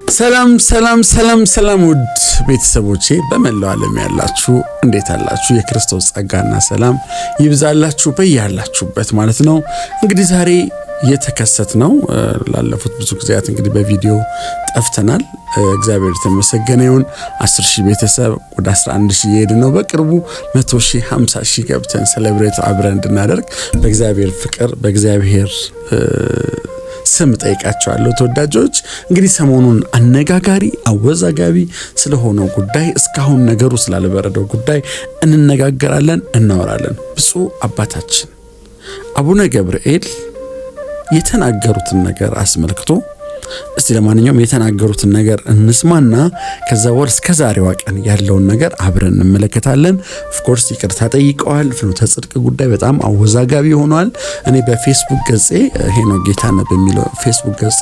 ሰላም ሰላም ሰላም ሰላም፣ ውድ ቤተሰቦቼ በመላው ዓለም ያላችሁ እንዴት አላችሁ? የክርስቶስ ጸጋና ሰላም ይብዛላችሁ በያላችሁበት ማለት ነው። እንግዲህ ዛሬ የተከሰት ነው፣ ላለፉት ብዙ ጊዜያት እንግዲህ በቪዲዮ ጠፍተናል። እግዚአብሔር የተመሰገነ ይሁን። 10 ሺህ ቤተሰብ ወደ 11 ሺህ እየሄድን ነው። በቅርቡ 100 ሺህ፣ 50 ሺህ ገብተን celebrate አብረን እንድናደርግ በእግዚአብሔር ፍቅር በእግዚአብሔር ስም ጠይቃቸዋለሁ። ተወዳጆች፣ እንግዲህ ሰሞኑን አነጋጋሪ አወዛጋቢ ስለሆነው ጉዳይ፣ እስካሁን ነገሩ ስላልበረደው ጉዳይ እንነጋገራለን፣ እናወራለን። ብፁዕ አባታችን አቡነ ገብርኤል የተናገሩትን ነገር አስመልክቶ እስቲ ለማንኛውም የተናገሩትን ነገር እንስማና ከዛ ወር እስከ ዛሬዋ ቀን ያለውን ነገር አብረን እንመለከታለን። Of course ይቅርታ ጠይቀዋል። ፍኖተ ጽድቅ ጉዳይ በጣም አወዛጋቢ ሆኗል። እኔ በፌስቡክ ገጼ፣ ሄኖክ ጌታነህ በሚለው ፌስቡክ ገጼ፣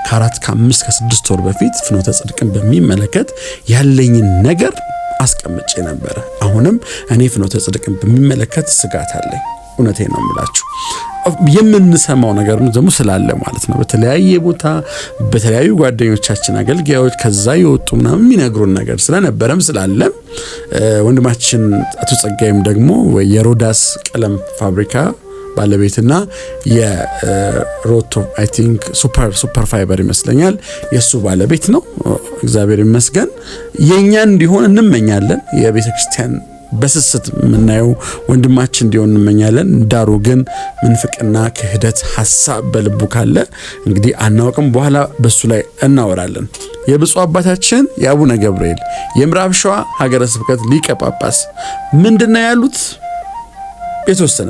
ከ4፣ ከ5፣ ከ6 ወር በፊት ፍኖተ ጽድቅን በሚመለከት ያለኝን ነገር አስቀምጬ ነበረ። አሁንም እኔ ፍኖተ ጽድቅን በሚመለከት ስጋት አለኝ። እውነቴን ነው የምላችሁ። የምንሰማው ነገር ደግሞ ስላለ ማለት ነው። በተለያየ ቦታ በተለያዩ ጓደኞቻችን አገልጋዮች ከዛ የወጡ ምናምን የሚነግሩን ነገር ስለነበረም ስላለም፣ ወንድማችን አቶ ጸጋይም ደግሞ የሮዳስ ቀለም ፋብሪካ ባለቤትና የሮቶ I think Super Fiber ይመስለኛል የእሱ ባለቤት ነው። እግዚአብሔር ይመስገን፣ የእኛ እንዲሆን እንመኛለን። የቤተ ክርስቲያን በስስት የምናየው ወንድማችን እንዲሆን እንመኛለን። ዳሩ ግን ምንፍቅና፣ ክህደት ሀሳብ በልቡ ካለ እንግዲህ አናውቅም። በኋላ በሱ ላይ እናወራለን። የብፁዕ አባታችን የአቡነ ገብርኤል የምዕራብ ሸዋ ሀገረ ስብከት ሊቀ ጳጳስ ምንድነው ያሉት? የተወሰነ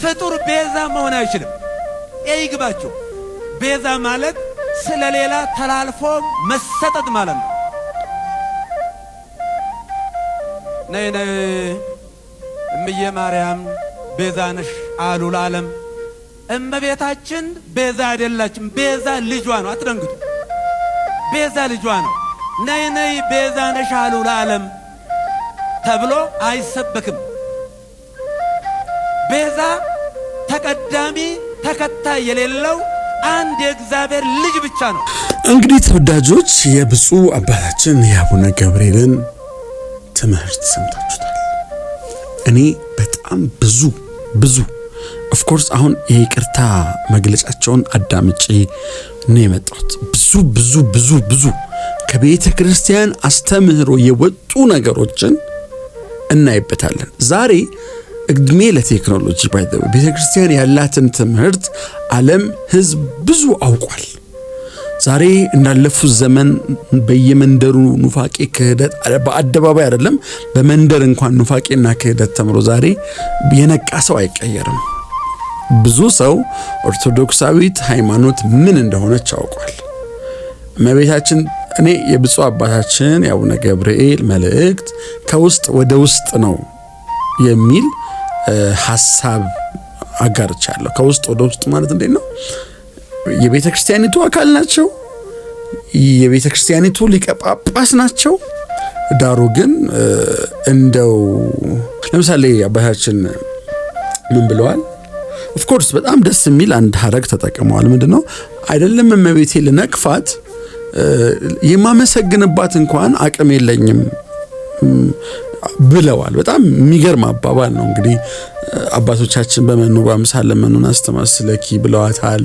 ፍጡር ቤዛ መሆን አይችልም። ይግባችሁ። ቤዛ ማለት ስለሌላ ተላልፎ መሰጠት ማለት ነው። ነይ ነይ እምዬ ማርያም ቤዛ ነሽ አሉ ለዓለም። እመቤታችን ቤዛ አይደላችም። ቤዛ ልጇ ነው። አትደንግጡ። ቤዛ ልጇ ነው። ነይ ነይ ቤዛ ነሽ አሉ ለዓለም ተብሎ አይሰበክም። ቤዛ ተቀዳሚ ተከታይ የሌለው አንድ የእግዚአብሔር ልጅ ብቻ ነው። እንግዲህ ተወዳጆች፣ የብፁዕ አባታችን የአቡነ ገብርኤልን ትምህርት ሰምታችሁታል። እኔ በጣም ብዙ ብዙ፣ of course አሁን የይቅርታ መግለጫቸውን አዳምጬ ነው የመጣሁት። ብዙ ብዙ ብዙ ብዙ ከቤተ ክርስቲያን አስተምህሮ የወጡ ነገሮችን እናይበታለን። ዛሬ እድሜ ለቴክኖሎጂ by the way ቤተ ክርስቲያን ያላትን ትምህርት ዓለም ሕዝብ ብዙ አውቋል። ዛሬ እንዳለፉት ዘመን በየመንደሩ ኑፋቄ፣ ክህደት በአደባባይ አይደለም፣ በመንደር እንኳን ኑፋቄና ክህደት ተምሮ ዛሬ የነቃ ሰው አይቀየርም። ብዙ ሰው ኦርቶዶክሳዊት ሃይማኖት ምን እንደሆነች አውቋል። እመቤታችን፣ እኔ የብፁዕ አባታችን የአቡነ ገብርኤል መልእክት ከውስጥ ወደ ውስጥ ነው የሚል ሀሳብ አጋርቻለሁ። ከውስጥ ወደ ውስጥ ማለት እንዴት ነው? የቤተ ክርስቲያኒቱ አካል ናቸው። የቤተ ክርስቲያኒቱ ሊቀ ጳጳስ ናቸው። ዳሩ ግን እንደው ለምሳሌ አባታችን ምን ብለዋል? Of course በጣም ደስ የሚል አንድ ሀረግ ተጠቅመዋል። ምንድን ነው? አይደለም እመቤቴ ልነቅፋት የማመሰግንባት እንኳን አቅም የለኝም ብለዋል። በጣም የሚገርም አባባል ነው። እንግዲህ አባቶቻችን በመኑ በአምሳለ መኑን አስተማስለኪ ብለዋታል።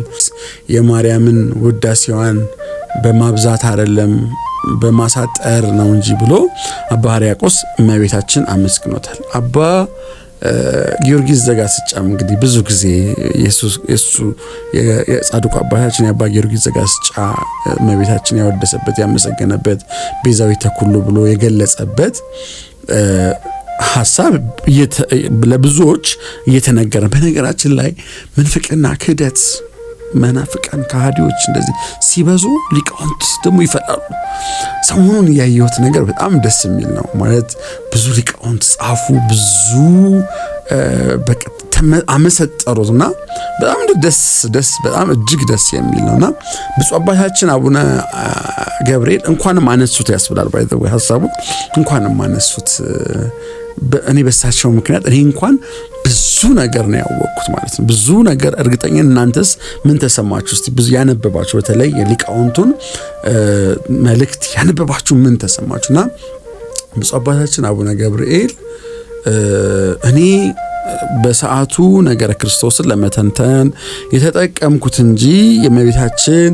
የማርያምን ውዳሴዋን በማብዛት አይደለም በማሳጠር ነው እንጂ ብሎ አባ ሕርያቆስ እመቤታችን አመስግኖታል። አባ ጊዮርጊስ ዘጋስጫም እንግዲህ ብዙ ጊዜ የሱ የጻድቁ አባታችን የአባ ጊዮርጊስ ዘጋስጫ እመቤታችን ያወደሰበት፣ ያመሰገነበት፣ ቤዛዊተ ኩሉ ብሎ የገለጸበት ሀሳብ ለብዙዎች እየተነገረ፣ በነገራችን ላይ ምንፍቅና፣ ክህደት፣ መናፍቃን፣ ከሃዲዎች እንደዚህ ሲበዙ ሊቃውንት ደግሞ ይፈላሉ። ሰሞኑን ያየሁት ነገር በጣም ደስ የሚል ነው። ማለት ብዙ ሊቃውንት ጻፉ፣ ብዙ አመሰጠሩት እና በጣም ደስ ደስ በጣም እጅግ ደስ የሚል ነው እና ብፁዕ አባታችን አቡነ ገብርኤል እንኳንም አነሱት ያስብላል። By the way ሀሳቡን እንኳንም አነሱት። እኔ በሳቸው ምክንያት እኔ እንኳን ብዙ ነገር ነው ያወቅኩት ማለት ነው። ብዙ ነገር እርግጠኛ። እናንተስ ምን ተሰማችሁ? እስቲ ብዙ ያነበባችሁ፣ በተለይ የሊቃውንቱን መልእክት ያነበባችሁ ምን ተሰማችሁ? እና ብፁዕ አባታችን አቡነ ገብርኤል እኔ በሰዓቱ ነገረ ክርስቶስን ለመተንተን የተጠቀምኩት እንጂ የእመቤታችን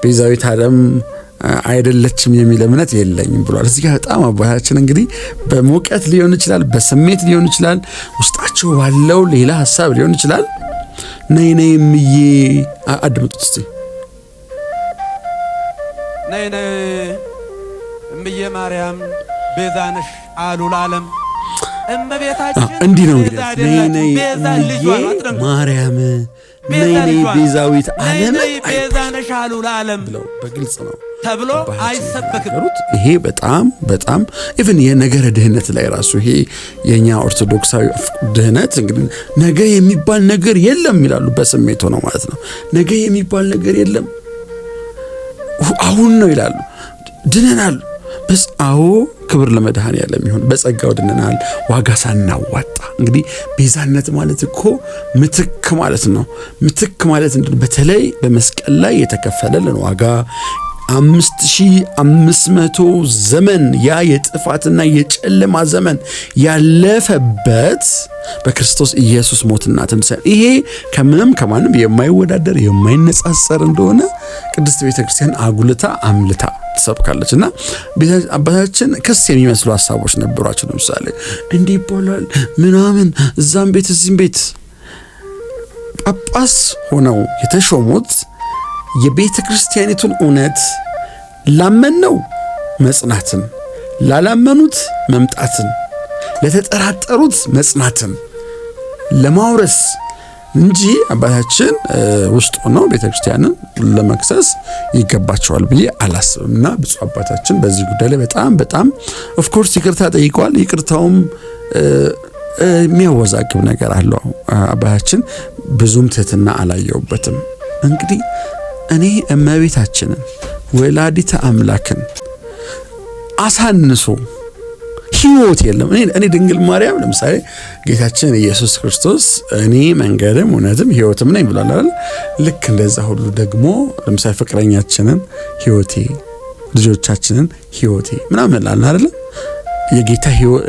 ቤዛዊት ዓለም አይደለችም የሚል እምነት የለኝም ብሏል። እዚህ ጋር በጣም አባታችን እንግዲህ በሙቀት ሊሆን ይችላል፣ በስሜት ሊሆን ይችላል፣ ውስጣቸው ባለው ሌላ ሀሳብ ሊሆን ይችላል። ነይ ነይ እምዬ፣ አድምጡት እስቲ። ነይ ነይ እምዬ ማርያም ቤዛ ነሽ አሉ ለዓለም። እመቤታችን እንዲህ ነው እንግዲህ፣ ነይ ነይ እምዬ ማርያም፣ ነይ ነይ ቤዛዊት ዓለም ቤዛ ነሽ አሉ ለዓለም ብለው በግልጽ ነው ተብሎ አይሰበክም። ይሄ በጣም በጣም even የነገረ ድህነት ላይ ራሱ፣ ይሄ የኛ ኦርቶዶክሳዊ ድህነት እንግዲህ ነገ የሚባል ነገር የለም ይላሉ። በስሜት ሆነው ማለት ነው። ነገ የሚባል ነገር የለም፣ አሁን ነው ይላሉ። ድነናል። አዎ፣ ክብር ለመድኃኔዓለም ይሁን። በጸጋው ድነናል፣ ዋጋ ሳናዋጣ። እንግዲህ ቤዛነት ማለት እኮ ምትክ ማለት ነው። ምትክ ማለት በተለይ በመስቀል ላይ የተከፈለልን ዋጋ፣ 5500 ዘመን ያ የጥፋትና የጨለማ ዘመን ያለፈበት በክርስቶስ ኢየሱስ ሞትና ትንሣኤ፣ ይሄ ከምንም ከማንም የማይወዳደር፣ የማይነጻጸር እንደሆነ ቅድስት ቤተክርስቲያን አጉልታ አምልታ ትሰብካለች። እና አባታችን ክስ የሚመስሉ ሀሳቦች ነበሯቸው። ለምሳሌ እንዲህ ይባላል ምናምን፣ እዛም ቤት እዚህም ቤት። ጳጳስ ሆነው የተሾሙት የቤተ ክርስቲያኒቱን እውነት ላመንነው መጽናትን፣ ላላመኑት መምጣትን፣ ለተጠራጠሩት መጽናትን ለማውረስ እንጂ አባታችን ውስጥ ሆነው ቤተ ክርስቲያንን ለመክሰስ ይገባቸዋል ብዬ አላስብም። እና ብፁዕ አባታችን በዚህ ጉዳይ ላይ በጣም በጣም of course ይቅርታ ጠይቀዋል። ይቅርታውም የሚያወዛግብ ነገር አለው። አባታችን ብዙም ትህትና አላየውበትም። እንግዲህ እኔ እመቤታችንን ወላዲተ አምላክን አሳንሶ ህይወት የለም። እኔ ድንግል ማርያም ለምሳሌ ጌታችን ኢየሱስ ክርስቶስ እኔ መንገድም እውነትም ህይወትም ነኝ ብሏል አይደል? ልክ እንደዛ ሁሉ ደግሞ ለምሳሌ ፍቅረኛችንን ህይወቴ፣ ልጆቻችንን ህይወቴ ምናምን እንላለን አይደል? የጌታ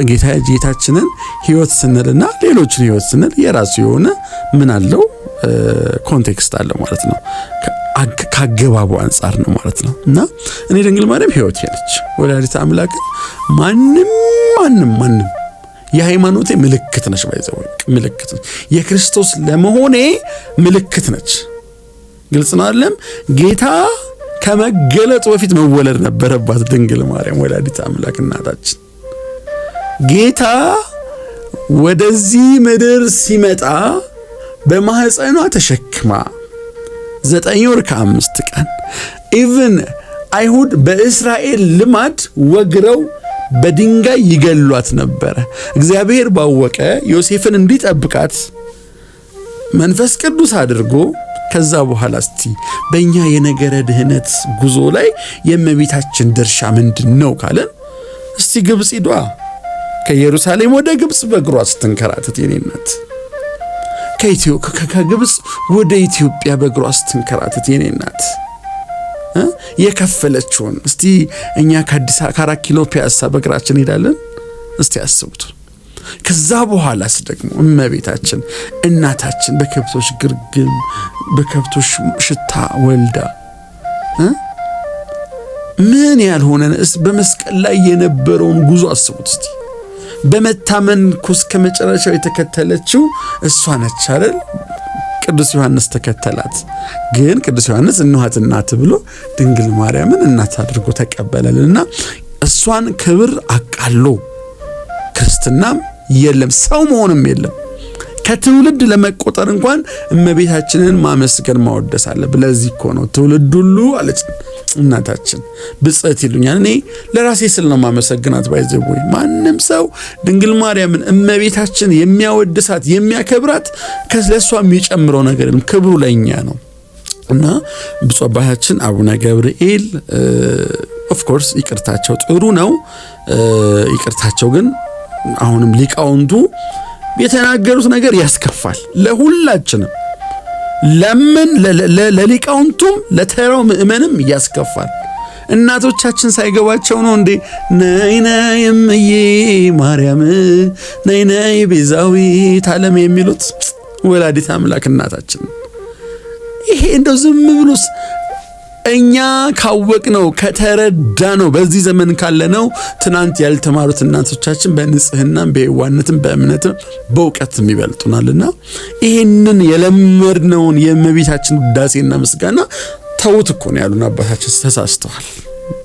ጌታ ጌታችንን ህይወት ስንልና ሌሎችን ህይወት ስንል የራሱ የሆነ ምን አለው፣ context አለው ማለት ነው። ካገባቡ አንጻር ነው ማለት ነው። እና እኔ ድንግል ማርያም ህይወቴ ነች። ወላዲተ አምላክ ማንም ማንም ማንም የሃይማኖቴ ምልክት ነች። By the way ምልክት ነች። የክርስቶስ ለመሆኔ ምልክት ነች። ግልጽ ነው አይደለም? ጌታ ከመገለጡ በፊት መወለድ ነበረባት ድንግል ማርያም ወላዲተ አምላክ እናታችን። ጌታ ወደዚህ ምድር ሲመጣ በማህፀኗ ተሸክማ 9 ወር ከ5 ቀን፣ even አይሁድ በእስራኤል ልማድ ወግረው በድንጋይ ይገሏት ነበረ። እግዚአብሔር ባወቀ ዮሴፍን እንዲጠብቃት መንፈስ ቅዱስ አድርጎ፣ ከዛ በኋላ እስቲ በእኛ የነገረ ድህነት ጉዞ ላይ የእመቤታችን ድርሻ ምንድን ነው ካለን፣ እስቲ ግብፅ ሂዷ፣ ከኢየሩሳሌም ወደ ግብፅ በእግሯ ስትንከራተት የኔ እናት፣ ከግብፅ ወደ ኢትዮጵያ በእግሯ ስትንከራተት የኔ እናት የከፈለችውን እስቲ እኛ ከአዲስ ከ4 ኪሎ ፒያሳ በእግራችን እንሄዳለን? እስቲ አስቡት። ከዛ በኋላስ ደግሞ እመቤታችን እናታችን በከብቶች ግርግም በከብቶች ሽታ ወልዳ ምን ያልሆነ፣ በመስቀል ላይ የነበረውን ጉዞ አስቡት እስቲ። በመታመን እኮ እስከ መጨረሻው የተከተለችው እሷ ነች አይደል? ቅዱስ ዮሐንስ ተከተላት። ግን ቅዱስ ዮሐንስ እንኋት እናት ብሎ ድንግል ማርያምን እናት አድርጎ ተቀበለልና እሷን ክብር አቃሎ ክርስትናም የለም፣ ሰው መሆንም የለም። ከትውልድ ለመቆጠር እንኳን እመቤታችንን ማመስገን ማወደስ አለብን። ለዚህ እኮ ነው ትውልድ ሁሉ አለች እናታችን ብጽዕት ይሉኛል። እኔ ለራሴ ስል ነው ማመሰግናት። By the way ማንም ሰው ድንግል ማርያምን እመቤታችን የሚያወድሳት፣ የሚያከብራት ለእሷ የሚጨምረው ነገር የለም። ክብሩ ለእኛ ነው። እና ብፁዕ አባታችን አቡነ ገብርኤል of course ይቅርታቸው ጥሩ ነው። ይቅርታቸው ግን አሁንም ሊቃውንቱ የተናገሩት ነገር ያስከፋል ለሁላችንም። ለምን ለሊቃውንቱም ለተራው ምእመንም ያስከፋል። እናቶቻችን ሳይገባቸው ነው እንዴ ነይ ነይ እምዬ ማርያም ነይ ነይ ቤዛዊት ዓለም የሚሉት? ወላዲት አምላክ እናታችን። ይሄ እንደው ዝም ብሎስ እኛ ካወቅነው ከተረዳነው በዚህ ዘመን ካለነው ትናንት ያልተማሩት እናቶቻችን በንጽህናም በየዋነትም በእምነትም በእውቀትም ይበልጡናልና ይሄንን የለመድነውን የእመቤታችን ውዳሴና ምስጋና ተውት እኮ ነው ያሉን አባታችን። ተሳስተዋል።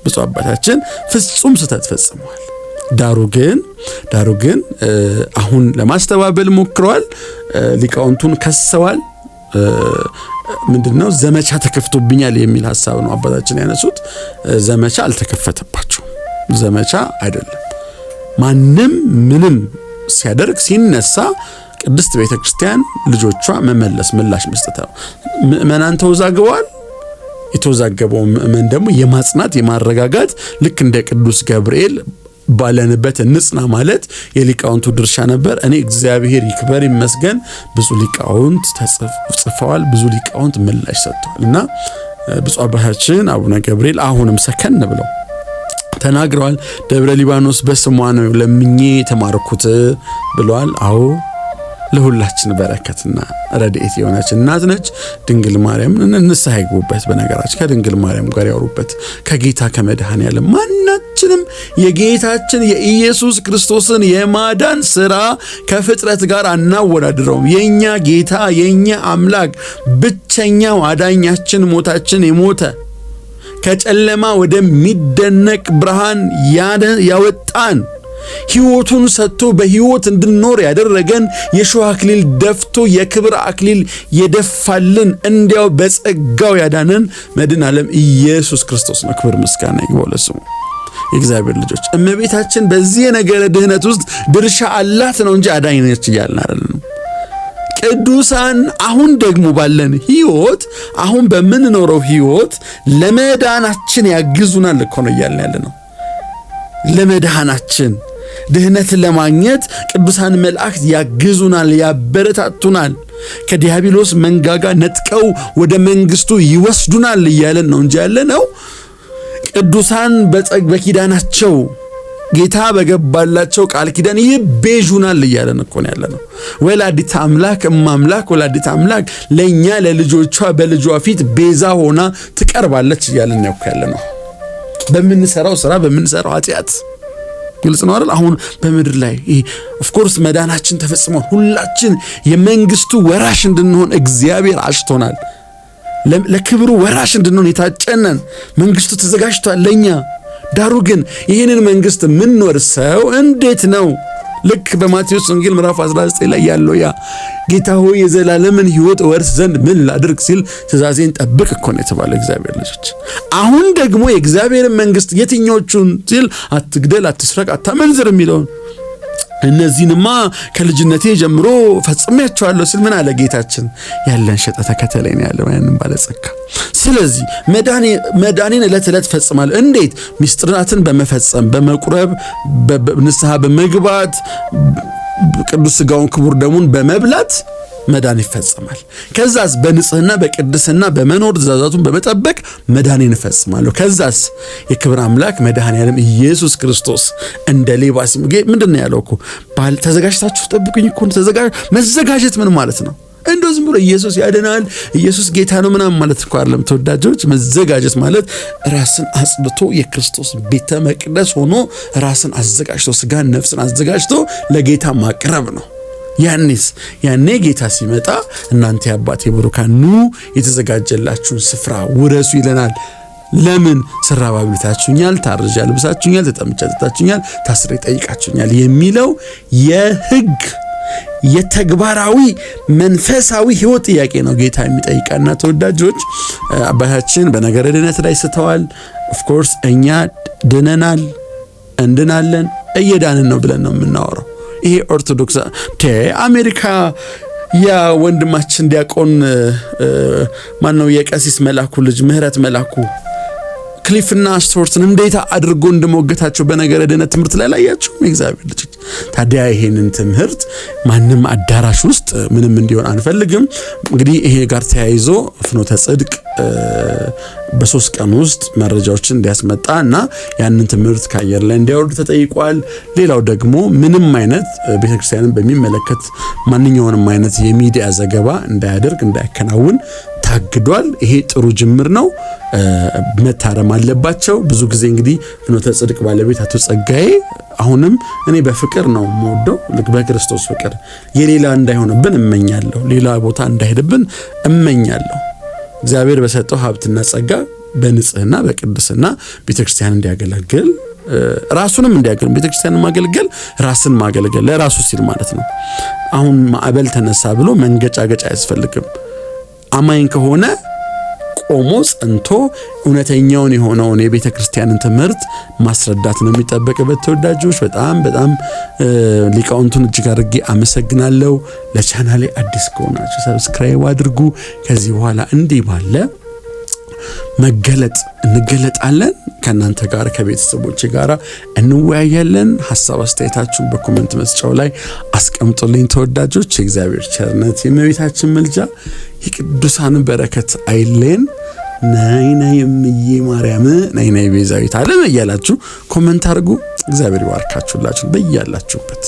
ብፁዕ አባታችን ፍጹም ስህተት ፈጽመዋል። ዳሩ ግን አሁን ለማስተባበል ሞክረዋል። ሊቃውንቱን ከሰዋል። ምንድነው ዘመቻ ተከፍቶብኛል የሚል ሀሳብ ነው አባታችን ያነሱት። ዘመቻ አልተከፈተባቸውም። ዘመቻ አይደለም። ማንም ምንም ሲያደርግ ሲነሳ ቅድስት ቤተክርስቲያን ልጆቿ መመለስ ምላሽ መስጠት ነው። ምእመናን ተወዛግበዋል። የተወዛገበው ምእመን ደግሞ የማጽናት የማረጋጋት ልክ እንደ ቅዱስ ገብርኤል ባለንበት እንጽና ማለት የሊቃውንቱ ድርሻ ነበር። እኔ እግዚአብሔር ይክበር ይመስገን ብዙ ሊቃውንት ጽፈዋል፣ ብዙ ሊቃውንት ምላሽ ሰጥተዋል። እና ብፁዕ አባታችን አቡነ ገብርኤል አሁንም ሰከን ብለው ተናግረዋል። ደብረ ሊባኖስ በስሟ ነው ለምኜ የተማርኩት ብለዋል። አዎ፣ ለሁላችን በረከትና ረድኤት የሆነች እናት ነች ድንግል ማርያም። ንስሐ ይግቡበት። በነገራችን ከድንግል ማርያም ጋር ያወሩበት ከጌታ ከመድኃኔዓለም። ማናችንም የጌታችን የኢየሱስ ክርስቶስን የማዳን ስራ ከፍጥረት ጋር አናወዳድረውም። የኛ ጌታ፣ የኛ አምላክ፣ ብቸኛው አዳኛችን፣ ሞታችን የሞተ፣ ከጨለማ ወደሚደነቅ ብርሃን ያወጣን፣ ሕይወቱን ሰጥቶ በሕይወት እንድንኖር ያደረገን፣ የሾህ አክሊል ደፍቶ የክብር አክሊል የደፋልን፣ እንዲያው በጸጋው ያዳነን መድኃኔ ዓለም ኢየሱስ ክርስቶስ ነው። ክብር ምስጋና ይግባው ለስሙ። የእግዚአብሔር ልጆች፣ እመቤታችን በዚህ የነገረ ድህነት ውስጥ ድርሻ አላት ነው እንጂ አዳኝ ነች እያልን አይደለም። ቅዱሳን አሁን ደግሞ ባለን ሕይወት፣ አሁን በምንኖረው ሕይወት ለመዳናችን ያግዙናል እኮ ነው እያልን ያለ ነው። ለመድኃናችን ድህነትን ለማግኘት ቅዱሳን መላእክት ያግዙናል፣ ያበረታቱናል፣ ከዲያብሎስ መንጋጋ ነጥቀው ወደ መንግስቱ ይወስዱናል እያለን ነው እንጂ ያለ ነው። ቅዱሳን በኪዳናቸው፣ ጌታ በገባላቸው ቃል ኪዳን ይቤዡናል እያለን እኮ ነው ያለ ነው። ወላዲተ አምላክ፣ እመ አምላክ ወላዲተ አምላክ ለእኛ ለልጆቿ በልጇ ፊት ቤዛ ሆና ትቀርባለች እያለን ነው ያለ ነው። በምንሰራው ስራ፣ በምንሰራው ኃጢአት፣ ግልጽ ነው አይደል? አሁን በምድር ላይ of course መዳናችን ተፈጽሟል። ሁላችን የመንግስቱ ወራሽ እንድንሆን እግዚአብሔር አጭቶናል። ለክብሩ ወራሽ እንድንሆን የታጨነን፣ መንግስቱ ተዘጋጅቷል ለኛ። ዳሩ ግን ይህንን መንግስት የምንወርሰው እንዴት ነው? ልክ በማቴዎስ ወንጌል ምዕራፍ 19 ላይ ያለው ያ "ጌታ ሆይ፣ የዘላለምን ሕይወት እወርስ ዘንድ ምን ላድርግ?" ሲል "ትእዛዜን ጠብቅ" እኮ ነው የተባለ። እግዚአብሔር ልጆች፣ አሁን ደግሞ የእግዚአብሔርን መንግስት የትኞቹን ሲል "አትግደል፣ አትስረቅ፣ አታመንዝር" የሚለውን፣ "እነዚህንማ ከልጅነቴ ጀምሮ ፈጽሜያቸዋለሁ" ሲል ምን አለ ጌታችን? "ያለህን ሸጠህ ተከተለኝ" ነው ያለው ያንን ባለጸጋ። ስለዚህ መዳኔን ዕለት ዕለት ፈጽማለሁ። እንዴት? ሚስጥራትን በመፈጸም፣ በመቁረብ፣ ንስሐ በመግባት፣ ቅዱስ ሥጋውን ክቡር ደሙን በመብላት መዳን ይፈጸማል። ከዛስ በንጽህና በቅድስና በመኖር፣ ትእዛዛቱን በመጠበቅ መዳኔን እፈጽማለሁ። ከዛስ የክብር አምላክ መድኃኔዓለም ኢየሱስ ክርስቶስ እንደ ሌባ ምንድን ነው ያለው እኮ? "ተዘጋጅታችሁ ጠብቁኝ" እኮ። መዘጋጀት ምን ማለት ነው? እንደው ዝም ብሎ ኢየሱስ ያድናል፣ ኢየሱስ ጌታ ነው ምናምን ማለት እኮ አይደለም። ተወዳጆች፣ መዘጋጀት ማለት ራስን አጽድቶ የክርስቶስ ቤተ መቅደስ ሆኖ ራስን አዘጋጅቶ፣ ስጋን ነፍስን አዘጋጅቶ ለጌታ ማቅረብ ነው። ያኔስ ያኔ ጌታ ሲመጣ "እናንተ የአባቴ ቡሩካን፣ ኑ የተዘጋጀላችሁን ስፍራ ውረሱ" ይለናል። ለምን? ስራብ አብልታችሁኛል፣ ታርዤ አልብሳችሁኛል፣ ተጠምቼ አጠጥታችሁኛል፣ ታስሬ ጠይቃችሁኛል የሚለው የሕግ የተግባራዊ መንፈሳዊ ሕይወት ጥያቄ ነው ጌታ የሚጠይቀና ተወዳጆች፣ አባታችን በነገረ ድነት ላይ ስተዋል። Of course እኛ ድነናል፣ እንድናለን፣ እየዳንን ነው ብለን ነው የምናወራው። ይሄ ኦርቶዶክስ አሜሪካ ያ ወንድማችን ዲያቆን ማነው፣ የቀሲስ መላኩ ልጅ ምህረት መላኩ ክሊፍና ስቶርትን እንዴት አድርጎ እንደሞገታቸው በነገረ ድነት ትምህርት ላይ ላያችሁ የእግዚአብሔር ልጆች። ታዲያ ይሄንን ትምህርት ማንም አዳራሽ ውስጥ ምንም እንዲሆን አንፈልግም። እንግዲህ ይሄ ጋር ተያይዞ ፍኖተ ጽድቅ በ3 ቀን ውስጥ መረጃዎችን እንዲያስመጣ እና ያንን ትምህርት ከአየር ላይ እንዲያወርድ ተጠይቋል። ሌላው ደግሞ ምንም አይነት ቤተክርስቲያንን በሚመለከት ማንኛውንም አይነት የሚዲያ ዘገባ እንዳያደርግ፣ እንዳያከናውን ታግዷል። ይሄ ጥሩ ጅምር ነው። መታረም አለባቸው። ብዙ ጊዜ እንግዲህ ፍኖተ ጽድቅ ባለቤት አቶ ጸጋዬ አሁንም እኔ በፍቅር ነው የምወደው፣ ልክ በክርስቶስ ፍቅር የሌላ እንዳይሆንብን እመኛለሁ። ሌላ ቦታ እንዳይሄድብን እመኛለሁ። እግዚአብሔር በሰጠው ሀብትና ጸጋ በንጽህና በቅድስና ቤተክርስቲያን እንዲያገለግል፣ ራሱንም እንዲያገለግል፣ ቤተክርስቲያንን ማገልገል ራስን ማገልገል ለራሱ ሲል ማለት ነው። አሁን ማዕበል ተነሳ ብሎ መንገጫገጫ አያስፈልግም። አማኝ ከሆነ ቆሞ ጸንቶ እውነተኛውን የሆነውን የቤተ ክርስቲያንን ትምህርት ማስረዳት ነው የሚጠበቅበት። ተወዳጆች፣ በጣም በጣም ሊቃውንቱን እጅግ አድርጌ አመሰግናለሁ። ለቻናሌ አዲስ ከሆናችሁ subscribe አድርጉ። ከዚህ በኋላ እንዲህ ባለ መገለጥ እንገለጣለን። ከእናንተ ጋር ከቤተሰቦች ጋር እንወያያለን። ሀሳብ አስተያየታችሁን በ comment መስጫው ላይ አስቀምጡልኝ። ተወዳጆች፣ የእግዚአብሔር ቸርነት፣ የእመቤታችን ምልጃ፣ የቅዱሳን በረከት አይለየን። ነይ ነይ እምዬ ማርያም፣ ነይ ነይ ቤዛዊት ዓለም እያላችሁ comment አድርጉ። እግዚአብሔር ይባርካችሁላችሁ በያላችሁበት።